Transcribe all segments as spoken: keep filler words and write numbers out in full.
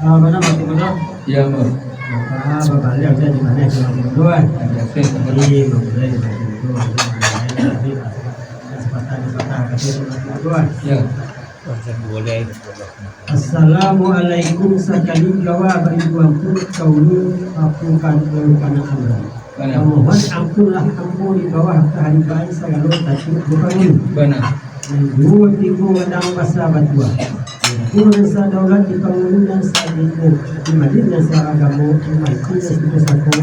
Ah, mana mati bodoh? Ya, Bang. Maka babaliak sajo di mana itu mati bodoh, kan? Biasa, Bang. Jadi, mamulai dari mati bodoh, jadi mamulai dari sepatah, dua patah kata itu mati bodoh, kan? Ya. Assalamualaikum, sakali gawa baribu ampun, kaulu aku kan, kanak amran. Bana. Mohon ampunlah ambo di bawah kaharibaan sagalo tatuik di pangulu. Bana. Nan duo tigo gadang basa batua. Duo nan sadaulat di pangulu nan sadinyo, di madin nan saagamo, di maitu nan sapusako,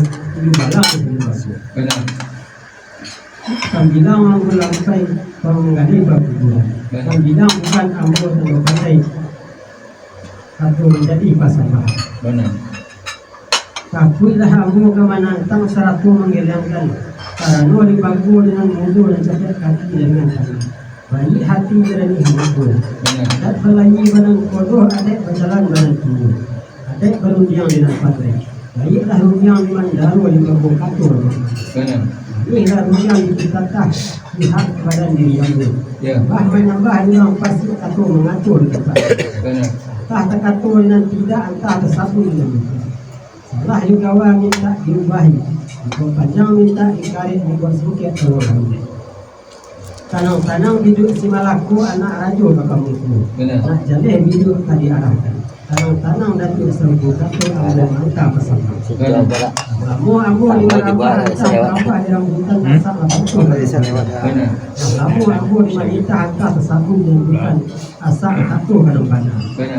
di balang nan sapusako. Bana. Sambilang manggulampai, panggali bakuburan. Bana. Sambilang bukan ambo tando pandai, kato manjadi pasambahan. Bana. Takuiklah ambo ka manantang sarato manggeliangkan, karano dipaguo dengan mudo nan capek kaki dan dengan tangan. Baiak hati barani hamato. Bana. Adat balayia banan kodoh, adat bajalan banan tuo. Adat barundiang di nan pandai. Baiaklah rundiang di mandaro di paguo kato. Bana. Manihlah rundiang di pitatah, pihak badan diri ambo. Ya. Bah manambah di urang pasti kato mangato di tampek. Bana. Antah takato di nan tidak, antah tasabuik di nan bukan. Salah jo gawa mintak diubahi, dibuek panjang mintak dikarek, dibuek singkek tolong ambiak. Tanang-tanang biduak si Malako, anak rajo ka pamangku. Bana. Nak jaleh biduak ka diarahkan. Tanang-tanang Datuak Sangku Kato, ambo mangka pasambahan. Bana. Lamo ambo di marambah, antah marambah di rambutan, asak lah butuh. Bana. Lamo ambo di marintah, antah tasabun di rambutan, asak lah butuh ka nan bana. Bana.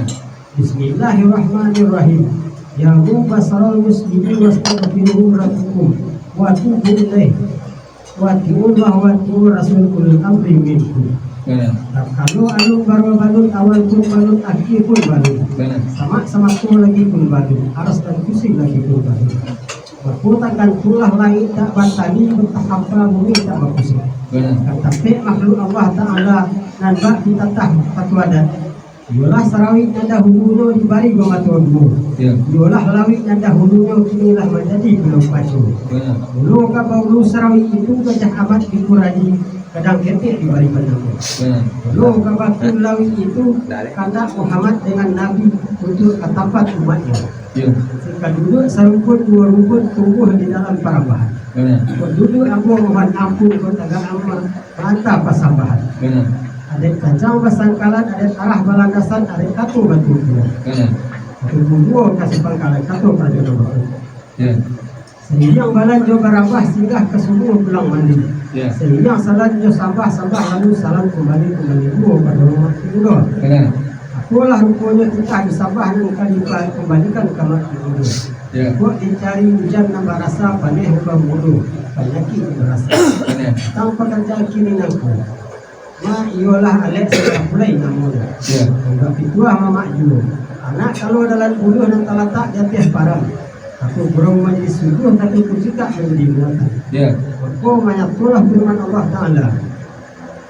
Bismillahirrahmanirrahim. Ya mubasyirul muslimin, wastaghfiruhu rabbakum wa tubu ilaih. Wa atiullah wa atiur rasul ulil amri minkum. Bana. Takalo alun baruah balut, awal pun balut, akhia pun balut. Bana. Samak samato lagi pun balut, aras dan kursi lagi pun balut. Mako tagantuanglah langik tak batali, tahampa bumi tak bapusuak. Bana. Ka tampek makhluk Allah Ta'ala nan bak pitatah batu adat. Iyolah sarawik nan dahulunyo dibari bamato duo. Ya. Iyolah lawik nan dahulunyo kini lah manjadi pulau pacu. Bana. Ulo ka baulu sarawik itu Gajah Amat di Kuradi, gadang ketek dibari banamo. Bana. Ulo ka bakun lawik itu kandak Muhammad dengan Nabi untuak ka tampat umatnyo. Ya. Sikaduduak sarumpun duo rumpun tumbuah di dalam parambahan. Bana. Kok duduak ambo mohon ampun, kok tagak ambo mangka pasambahan. Bana. Adat kancang basangkalan, adat arah balandasan, adat kato batumpua. Bana. Kato bumbuo ka sapangkalan, kato karajo nan baku. Ya. Sairiang balan jo barambah, singgah ka sumua pulang mandi. Ya. Sairiang salam jo sambah, sambah lalu salam kumbali, kumbali juo pado urang mati mudo. Bana. Apolah ruponyo titah di sambah nan ka dikumbalikan ka mati mudo. Ya. Kok dicari ujan nan barasa, paneh nan bamudo, panyakik nan barasa. Bana. Tang pakarjaan kini nangko. Mak iyolah alek sudah pulai namonyo. Ya. Anggap pituah mamak juo. Anak kalau dalam buluah nan talatak di ateh parang. Aku burung manjadi suduah, tapi kucikak manjadi muatan. Ya. Mako manyatolah firman Allah Ta'ala,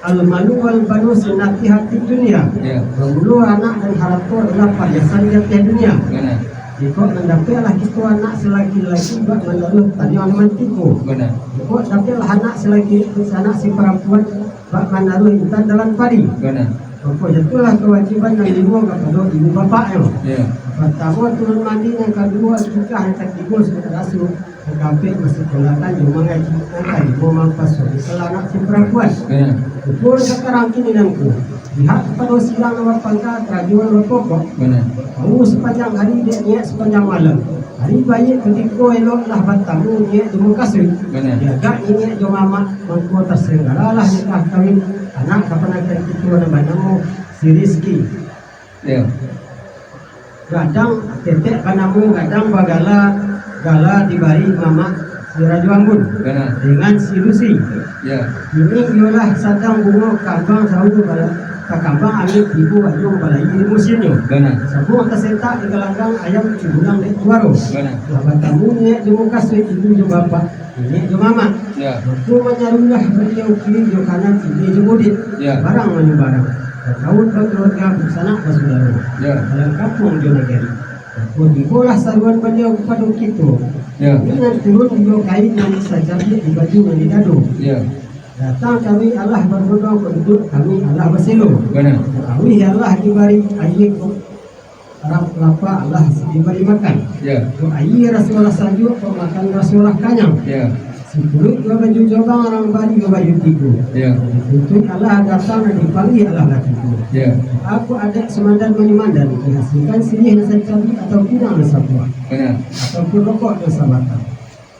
"Al-malu wal banu zinati hati dunia." Ya. Bamulo anak dan harato adalah parhiasan di ateh dunia. Bana. Jikok mandapeklah kito anak salaki-laki, bak mandaruah taniang nan mantiko. Bana. Jikok dapeklah anak salaki, anak si parampuan, bak mandaruah intan dalam padi. Bana. Mako, jatuahlah kawajiban nan limo kapado ibu bapaknyo. Ya. Partamo, turun mandi, nan kaduo, akikah, nan katigo, sunat rasul, nan kaampek, mansukolakan jo mangaji, nan kalimo, mampasuaikan anak si parampuan. Bana. Umur sakarang kini nangko, pihak kapado silang nan bapangka, karajo nan bapokok. Bana. Baru sapanjang hari, dek niaik sapanjang malam. Hari baiak kutiko elok lah batamu niaik jo mukasuik. Bana. Diagak niniak jo mamak, mangko tasalanggaralah nikah kawin anak kapanakan kito nan banamo si Rizki. Ya. Gadang ketek banamo gadang bagala, gala dibari mamak si Rajo Ambun. Bana. Dengan si Lusi. Ya. Kini iyolah sadang bungo kambang sawu bala-, takambang angin tibo ayuang balayia di musinnyo. Bana. Sabuang tasentak di galanggang ayam cubulang dek tuaro. Bana. Lah batamu niaik jo mukasuik ibu jo bapak, niniak jo mamak. Ya. Mako manyarulah baliau kiri jo kanan, ilia jo mudiak. Ya. Barang manyo barang. Bakaun bakaluarga, basanak basudaro. Ya. Dalam kampuang jo nagari. Mako tibolah saruan baliau kapado kito. Ya. Inyo turun dua kain nan sajabiak di baju nan di dado. Ya. Datang kami alah babono, baduduak kami alah baselo. Bana. Tarawih alah dibari aia ko-, Ra-, lapar alah si dibari makan. Ya. Kok aia raso lah sajuak, kok makan raso lah kanyang. Ya. Si kuruik dua baju jobang, urang bali dua baju tigo. Ya. Dituntuik alah datang, nan dipanggia alah lah tibo. Ya. Kok adaik sumandan manyumandan, dihasilkan siriah nan sacabiak atau pinang nan sabuah. Bana. Ataupun rokok nan sabatang.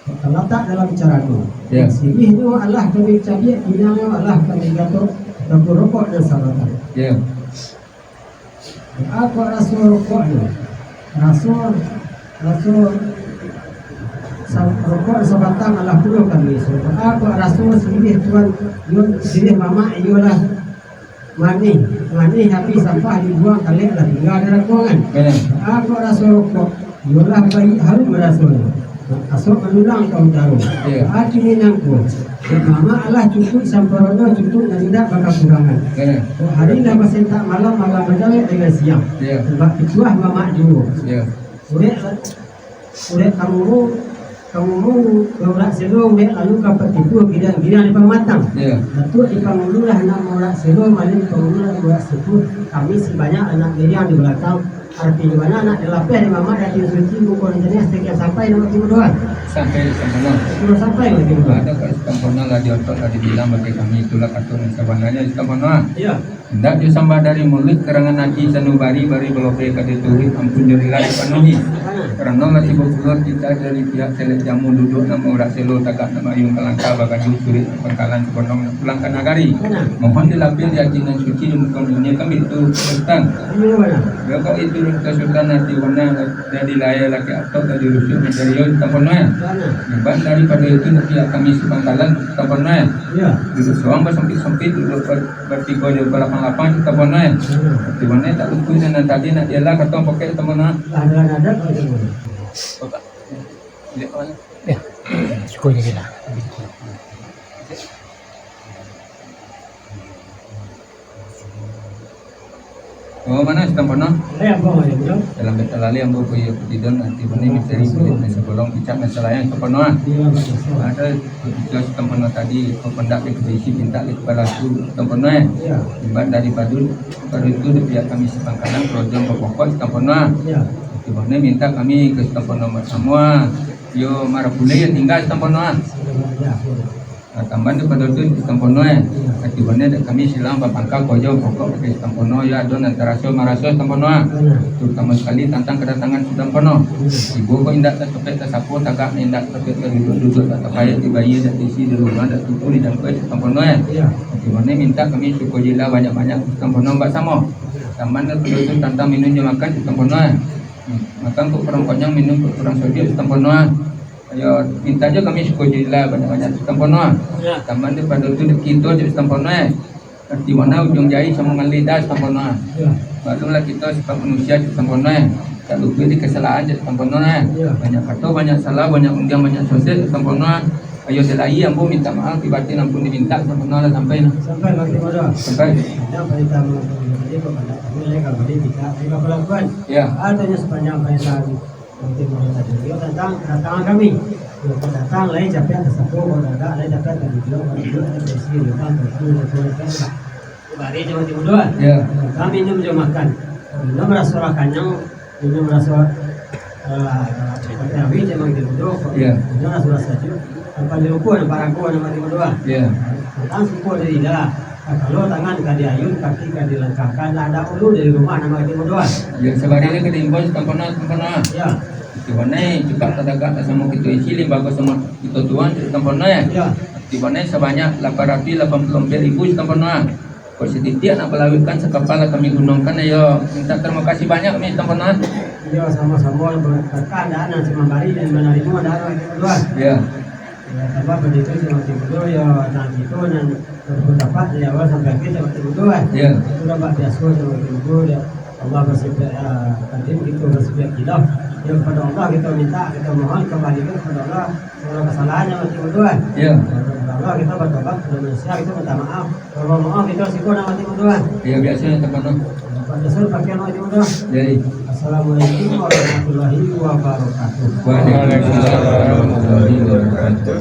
Kok talatak dalam carano. Ya. Siriahnyo alah kami cabiak, pinangnyo alah kami gatok, ataupun rokok nan sabatang. Ya. Baa kok raso rokoknyo? Raso, raso sa-, rokok sabatang alah pulo kami isuak. Baa kok raso siriah tuan, iyo, siriah mamak iyolah manih, manih habih sampah dibuang, kalek lah tingga di rakuangan. Bana. Baa kok raso rokok? Iyolah, baiak harum rasonyo. Asok manulang ka utaro. Iyo. Baa kini nangko? Dek mamak alah cukuik samparono, cukuik nan indak bakakurangan. Iyo. Kok hari lah basentak malam, malam bajawek dengan siang. Iyo. Sabab pituah mamak juo. Iyo. Urek, urek kamumu, kamumu baurak selo, urek lalu ka patipuah, giriang-giriang di pamatang. Iyo. Datuak di pangulu lah nak maurak selo, malik di pangulu lah maurak selo. Kami si banyak anak giriang di balakang. Artinyo, bana nak dilapeh di mamak, dati suci, muko nan janiah, sakian sampai nan Mak Timudo. Sampai di Sutan Pono. Sudah sampai Mak Timudo. Ado ka Sutan Pono lah diotok, lah dibilang bagi kami, itulah kato nan sabananyo Sutan Pono. Iyo. Indak jo sambah dari muluik, karangan ati sanubari, bari balobeh ka dituruik, ampun jo rila dipanuhi. Bana. Karano lah tibo pulo titah dari pihak selek jamu, duduak nak maurak selo, tagak nak maayun ka langkah, bagaduah suruik di pangkalan, sabondong nak pulang ka nagari. Bana. Mohon dilapeh di ati nan suci, di muko dunia kan bitu, Sutan. Iyo, bana. Yo, kok itu Sutan, ati bana, jadi lahia laki atok, jadi rusuh, jadi yo, Sutan Pono, eh. Bana. Iban daripado itu, nanti kami si pangkalan, Sutan Pono, eh. Iyo. Duduak surang basampik-sampik, duduak bar-, bartigo jo balapang-lapang, Sutan Pono, eh. Bana. Ati bana tak lupa nan tadi nak dialah kato pokok, Sutan Pono. Lah, ado lah, ado lah, Sutan Pono. Bapak, lihat mana? Yo, suko je lah. Oh, mano Sutan Pono? Lai ambo, Mak Timudo. Dalam betalalai ambo ko iyo kutidon, ati bana misteri kulik nan sabolong picak nan salayan Sutan Pono, ah. Iyo, batua. Ado kutiko Sutan Pono tadi, ko pandak dek baisi pintak dek balasu Sutan Pono, eh. Iyo. Imbau dari padun, baru itu dek pihak kami si pangkalan, karajo bapokok Sutan Pono, ah. Iyo. Ati bana mintak kami ka Sutan Pono basamo, ah. Yo marapulai yo tingga Sutan Pono, ah. Iyo, iyo. Ah, tambahan daripado tu, Sutan Pono, eh. Iyo. Ati bana dek kami silang bapangka karajo pokok bakeh Sutan Pono, yo ado nan taraso maraso Sutan Pono, ah. Iyo. Tarutamo sakali tantang kadatangan Sutan Pono. Iyo. Tibo ko indak tatapek tasapo, tagak nan indak tatapek taduduak, duduak tak tapayah, dibayia dak taisi, di rumah dak tutu dijangkoi Sutan Pono, eh. Iyo. Ati bana mintak kami suko jo rila banyak-banyak Sutan Pono basamo. Iyo. Tambahan daripado tu tantang minun jo makan Sutan Pono, eh. Hmm. Makan kok kurang konyang, minun kok kurang sajuak Sutan Pono, ah. Yo, mintak jo kami suko jo rila banyak-banyak Sutan Pono, ah. Iyo. Tambahan daripado tu dek kito jo Sutan Pono, eh. Ati bana ujuang jari samo ngan lidah Sutan Pono, ah. Iyo. Maklumlah kito sifat manusia Sutan Pono, eh. Tak lupo di kasalahan Sutan Pono, eh. Iyo. Banyak kato, banyak salah, banyak undiang, banyak sosek Sutan Pono, ah. Ayo, dek lahia ambo mintak maaf, dek batin ampun dimintak, Sutan Pono, lah sampai lah. Sampai, Mak Timudo. Sampai. Indak parentah maaf, jadi bapandak kami lai ka bali mintak, lai ka balakuan. Iyo. Atanyo sapanjang parentah Mak Timudo tadi, iyo tantang kadatangan kami. Iyo, kok datang lai capek tasapo, kok tagak lai capek taduduak, kok duduak lai taisi, iyo kan, kok itu, kok itu, kok itu. Bari jo Mak Timudo, ah. Iyo. Kami minun jo makan. Minun raso lah kanyang, minun raso, eh, tapi habis jo Mak Timudo, kok. Iyo. Minun raso lah sajuak. Tanpa dilupo, tanpa ragu, Mak Timudo, ah. Iyo. Datang suko jo rila. Kalau tangan ka diayun, kaki ka dilangkahkan, lah dak ulu dari rumah, Mak Timudo, ah. Iyo, sabari lai ka diimbau Sutan Pono, Sutan Pono, ah. Iyo. Ati bana, cupak tatagak tak samo kito isi, limbago samo kito tuan, Sutan Pono, ah. Iyo. Ati bana sabanyak lapan ratuih lapan puluah ampek ribu Sutan Pono, ah. Kok satitiak nak balawikkan, sakapal lah kami gunokan, iyo mintak tarimo kasih banyak kami Sutan Pono, ah. Iyo, samo-samo, kakandaan nan si mambari dan manarimo adalah Mak Timudo, ah. Iyo. Yo, tambah pado itu, Mak Timudo, yo, nan kito nan bapandapek dari awal sampai akhir, Mak Timudo, eh. Iyo. Itu lah bak biaso, Mak Timudo, yo. Allah basifat, ah, kadim, kito basifat khilaf. Yo, kapado Allah kito mintak, kito mohon, kito balikan kapado Allah sagalo kasalahan, Mak Timudo, eh. Iyo. Kapado Allah kito batobat, kapado manusia kito minta maaf. Kalau maaf, kito siko nak Mak Timudo, eh. Iyo, biaso Sutan Pono. Mak Timudo. Jadi. Assalamualaikum warahmatullahi wabarakatuh. Waalaikumsalam warahmatullahi wabarakatuh.